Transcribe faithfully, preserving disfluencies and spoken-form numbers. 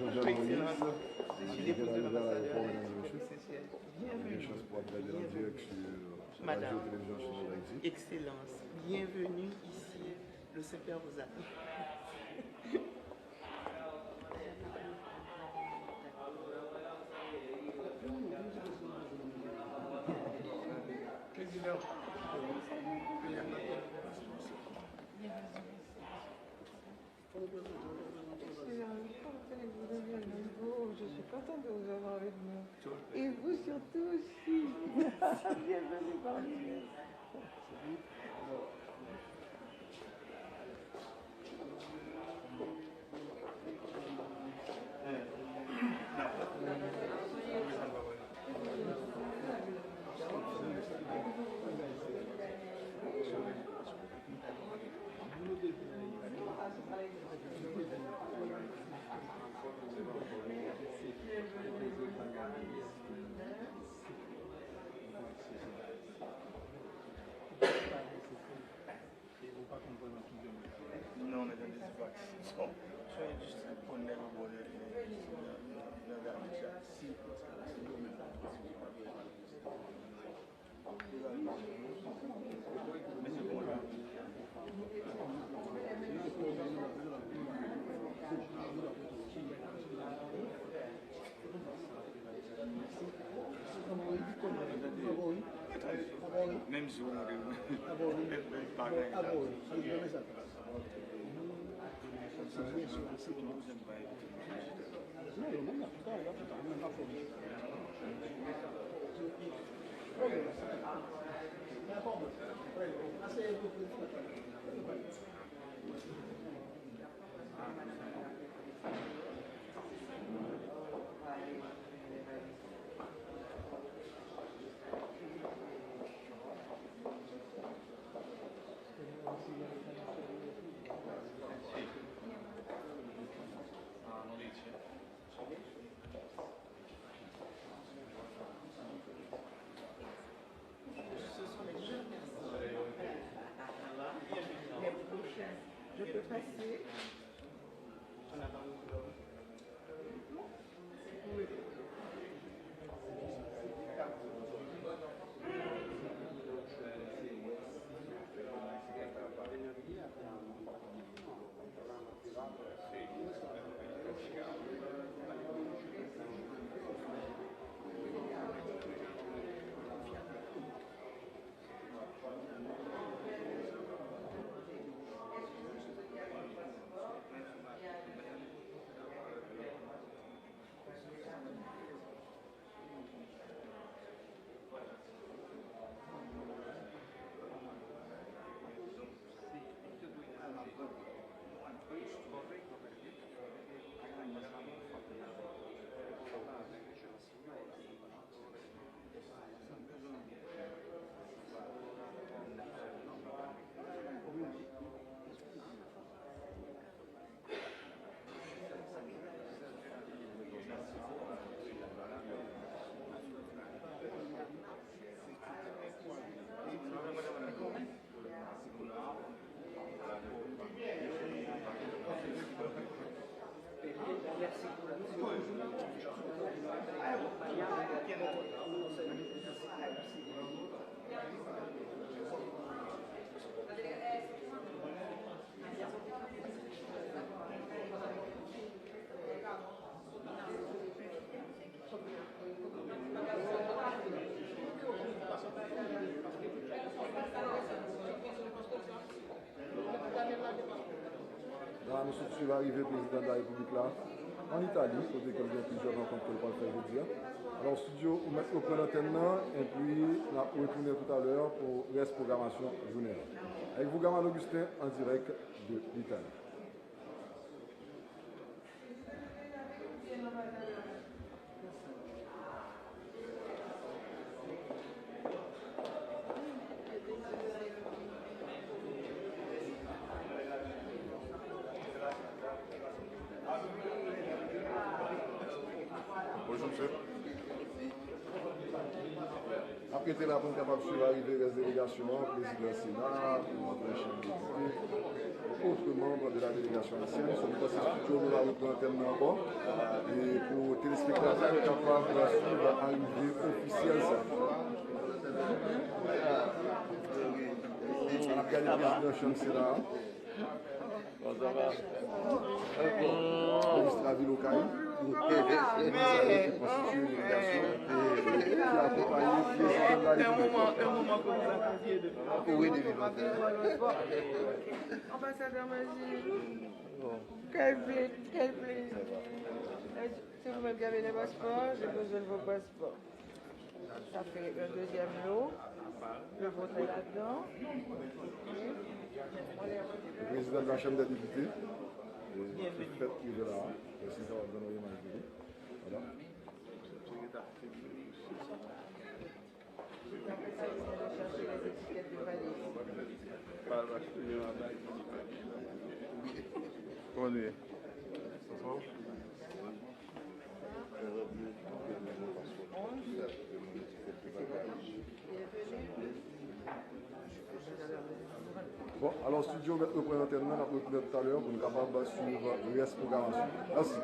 Excellence, je suis l'épouse de l'ambassadeur. Bienvenue. Bienvenue. Madame. Excellence, bienvenue ici. Le Saint-Père vous attend. Président. Je suis contente de vous avoir avec nous. Et vous surtout aussi. Bienvenue parmi nous. Non, men tande se pa. Se yon endistri pou nèg yo bò nan, nan, nan, nan gade sa. Menm si w montre m pa gen eta. Ce sont les jeunes personnes. Je peux passer. La, nou sot swiv arive prezidan de la repiblik la ann Itali, kote ke l gen plizyè rankont ke l pral fè jodi a. Alò, Studio, ou mèt reprann antèn nan, epi n ap retounen toutalè pou rès pwogramasyon jounen an. Avec vous, Gamal Augustin, en direct de l'Italie. Bonjou, mesye. N ap rete la pou n kapab swiv arive rès delegasyon an, prezidan Sena, pou chanm depite. Membre de la délégation haïtienne, se nou pase studio nou la repran antèn nan ankò e pou telespektatè yo kapab swiv arive ofisyèl sa. N ap gade prezidan chanm sila a. Minis lavil Okay, ki konstitiye delegasyon ki akonpaye prezidan de la repiblik. Anbasadè Mazi, quel plaisir, quel plaisir. C'est vous-même qui avez le passeport, j'ai besoin de vos passeports. Ça fait un deuxième lot. Le vôtre est là-dedans. Président de la Chambre des députés, euh, qui fête qui est là. Merci, ça va donner une image de lui. Voilà. Kòman nou ye? Anfòm? Bon, alò, studio mèt reprann antèn nan, n ap reprann talè pou nou kapab swiv rès pwogramasyon. Mèsi.